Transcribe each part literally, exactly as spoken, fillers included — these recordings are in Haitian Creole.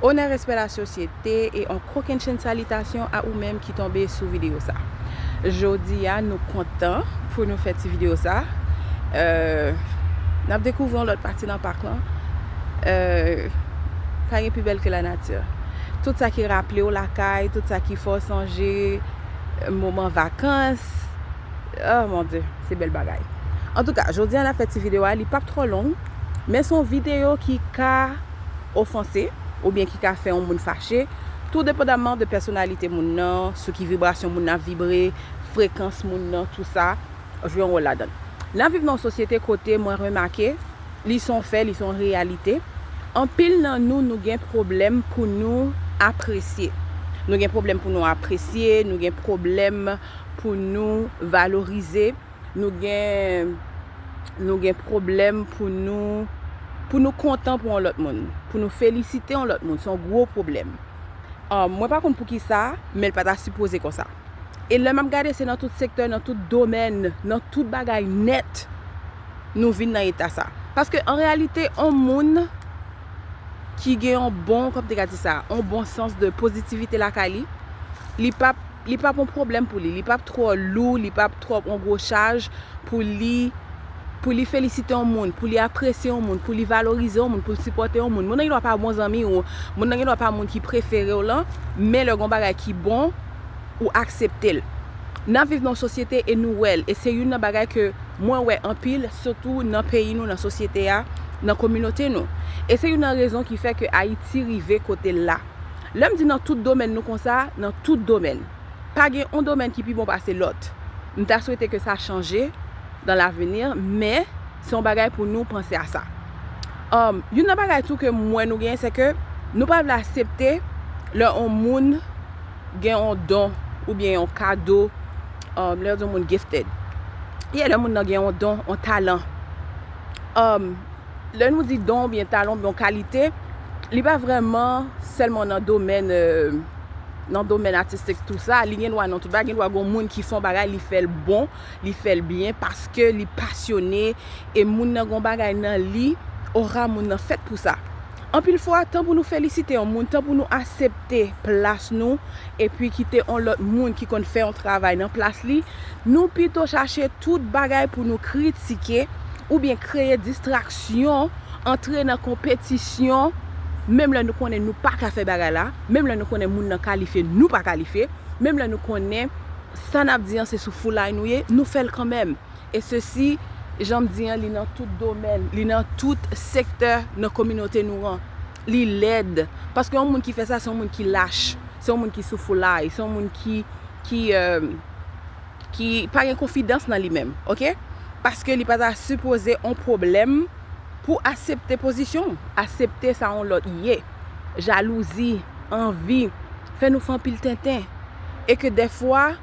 Onè, respè, lasosyete, e yon kokennchenn salitasyon a ou menm ki tonbe sou videyo sa. Jodi a, nou kontan pou nou fè ti videyo sa. Euh, n ap dekouvri yon lòt pati nan pak lan. Euh, pa gen pi bèl ke lanati. Tout sa ki raple w lakay, tout sa ki fè w sonje moman vakans. Oh mon Dieu, se bèl bagay. Antouka, jodi a n ap fè ti videyo a, li p ap twò long, men se yon videyo ki ka ofanse, oubyen ki ka fè yon moun fache, tou depandaman de pèsonalite moun nan, sou ki vibrasyon moun nan ap vibre, frekans moun nan, tou sa jwe yon wòl ladan l. N ap viv nan yon sosyete kote mwen remake, li se yon fè, li se yon reyalite, anpil nan nou, nou gen pwoblèm pou nou apresye. Nou gen pwoblèm pou nou apresye, nou gen pwoblèm pou nou valorize, nou gen, nou gen pwoblèm pou nou, pou nou kontan pou yon lòt moun, pou nou felisite yon lòt moun. Se yon gwo pwoblèm. Ah, mwen pa konn poukisa, men l pa ta sipoze konsa. E lè m ap gade, se nan tout sektè, nan tout domèn, nan tout bagay nèt, nou vin nan eta sa. Paske an reyalite, yon moun ki gen yon bon, kòm te ka di sa, yon bon sans de pozitivite lakay li, li p ap, li p ap yon pwoblèm pou li, li p ap twò lou, li p ap twò yon gwo chaj pou li, pou li felisite yon moun, pou li apresye yon moun, pou li valorize yon moun, pou li sipòte yon moun. Moun nan gen dwa pa bon zanmi w, moun nan gen dwa pa moun ki prefere w lan, men lè gen yon bagay ki bon, ou aksepte l. N ap viv nan yon sosyete e nou wè l, e se youn nan bagay ke mwen wè anpil, sitou nan peyi nou, nan sosyete a, nan kominote nou. E se youn nan rezon ki fè ke Ayiti rive kote l la. Lè m di nan tout domèn nou konsa, nan tout domèn. Pa gen yon domèn ki pi bon pase lòt. M ta swete ke sa chanje dans l'avenir, men se yon bagay pou nou panse a sa. Um, youn nan bagay tou ke m wè nou genyen, se ke nou pa vle aksepte lè yon moun gen yon don oubyen yon kado, um, lè yo di yon moun gifted. Yeah, lè moun nan gen yon don, yon talan. Um, lè nou di don oubyen talan oubyen yon kalite, li pa vrèman sèlman nan domèn, euh, nan domèn atistik tou sa, li gen dwa nan tout bagay, gen dwa gen yon moun ki fè yon bagay, li fè l bon, li fè l byen, paske li pasyone, e moun nan gen yon bagay nan li, ora moun nan fèt pou sa. Anpil fwa, tan pou nou felisite yon moun, tan pou nou aksepte plas nou, epi kite yon lòt moun ki konn fè yon travay nan plas li, nou pito chache tout bagay pou nou kritike oubyen kreye distraksyon, antre nan konpetisyon, menm lè nou konnen nou pa ka fè bagay la, menm lè nou konnen moun nan kalifye, nou pa kalifye, menm lè nou konnen sa n ap di an se sou foulay nou ye, nou fè l kanmenm. E sesi, jan m di an, li nan tout domèn, li nan tout sektè nan kominote nou an. Li lèd. Paske yon moun ki fè sa, se yon moun ki lach, se yon moun ki sou foulay, se yon moun ki, ki, euh, ki pa gen konfidans nan li menm, oke? Paske li pa ta sipoze yon pwoblèm pou aksepte pozisyon w, aksepte sa yon lòt ye. Jalouzi, anvi, fè nou fè anpil tenten. E ke dèfwa,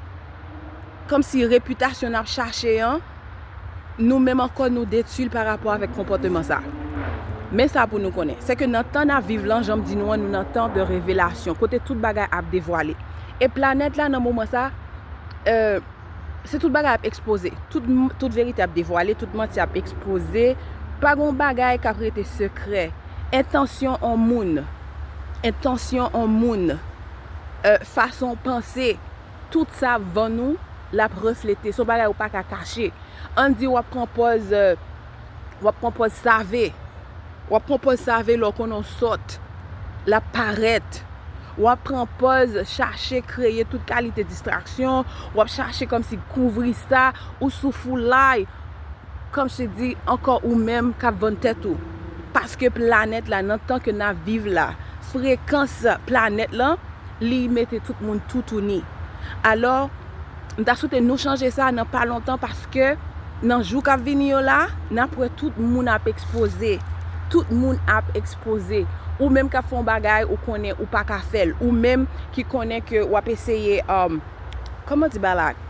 kòmsi repitasyon n ap chache an, nou menm ankò nou detwi l pa rapò avèk konpòteman sa. Men sa pou nou konnen, se ke nan tan n ap viv lan, jan m di nou an, nou nan tan de revelasyon, kote tout bagay ap devwale. E planèt la, nan moman sa, euh, se tout bagay ap ekspoze. Tout, tout verite ap devwale, tout manti ap ekspoze. Pa gen yon bagay k ap rete sekrè. Entansyon yon moun, entansyon yon moun, euh, fason w panse, tout sa van nou, l ap reflete. Se yon bagay ou pa ka kache. Ann di w ap pran pòz, euh, w ap pran pòz save. W ap pran pòz save lè w konnen w sòt. L ap parèt. W ap pran pòz chache kreye tout kalite distraksyon. W ap chache kòmsi kouvri sa. Ou sou foulay. Kòmsi di, ankò ou menm k ap vann tèt ou. Paske planèt la, nan tan ke n ap viv la, frekans planèt lan, li mete tout moun toutouni. Alò, m ta swete nou chanje sa nan pa lontan, paske nan jou k ap vini yo la, n ap wè tout moun ap ekspoze. Tout moun ap ekspoze. Ou menm k ap fè yon bagay, ou konnen ou pa ka fè l. Ou menm ki konnen ke w ap eseye, um, kòman di bagay la?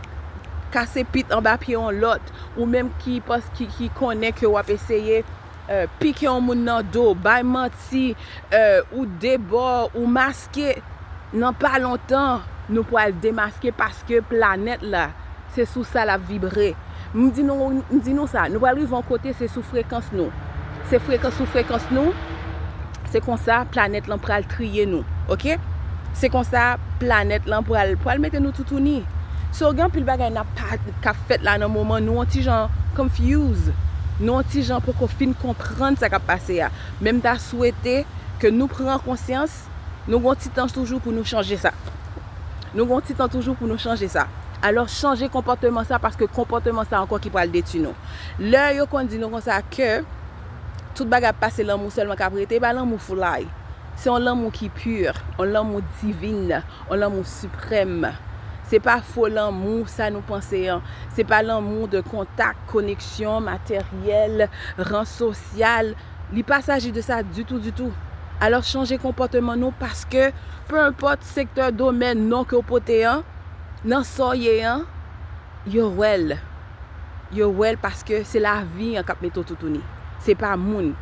Kase pit anba pye yon lòt. Ou menm ki pans-, ki, ki konnen ke w ap eseye, euh, pike yon moun nan do, bay manti, euh, ou debò, ou maske. Nan pa lontan, nou pral demaske paske planèt la, se sou sa l ap vibre. M di nou, m di nou sa, nou pral rive yon kote, se sou frekans nou. Se frekans sou frekans nou. Se konsa planèt lan pral triye nou, oke? Se konsa planèt lan pral, pral mete nou toutouni. So, gen anpil bagay n ap pa, k ap fèt la nan moman, nou yon ti jan confuse. Nou yon ti jan poko fin konprann sa k ap pase a. Men m ta swete ke nou pran konsyans, nou gon ti tan toujou pou nou chanje sa. Nou gon ti tan toujou pou nou chanje sa. Alò, chanje konpòteman sa, paske konpòteman sa ankò ki pral detwi nou. Lè yo konn di nou konsa ke tout bagay ap pase, lanmou sèlman k ap rete, e pa lanmou foulay. Se yon lanmou ki pi, yon lanmou divin, yon lanmou siprèm. Se pa fo lanmou, sa nou panse an. Se pa lanmou de kontak, koneksyon materyèl, ran sosyal. Li pa saji de sa ditou, ditou. Alò, chanje konpòteman nou, paske, pe enpòt sektè, domèn, non ke w pote an, nan sa w ye an, yo wè l. Yo wè l paske se lavi an k ap mete w toutouni. Se pa moun.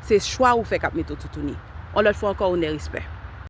Se chwa ou fè k ap mete w toutouni. Yon lòt fwa ankò, onè, respè.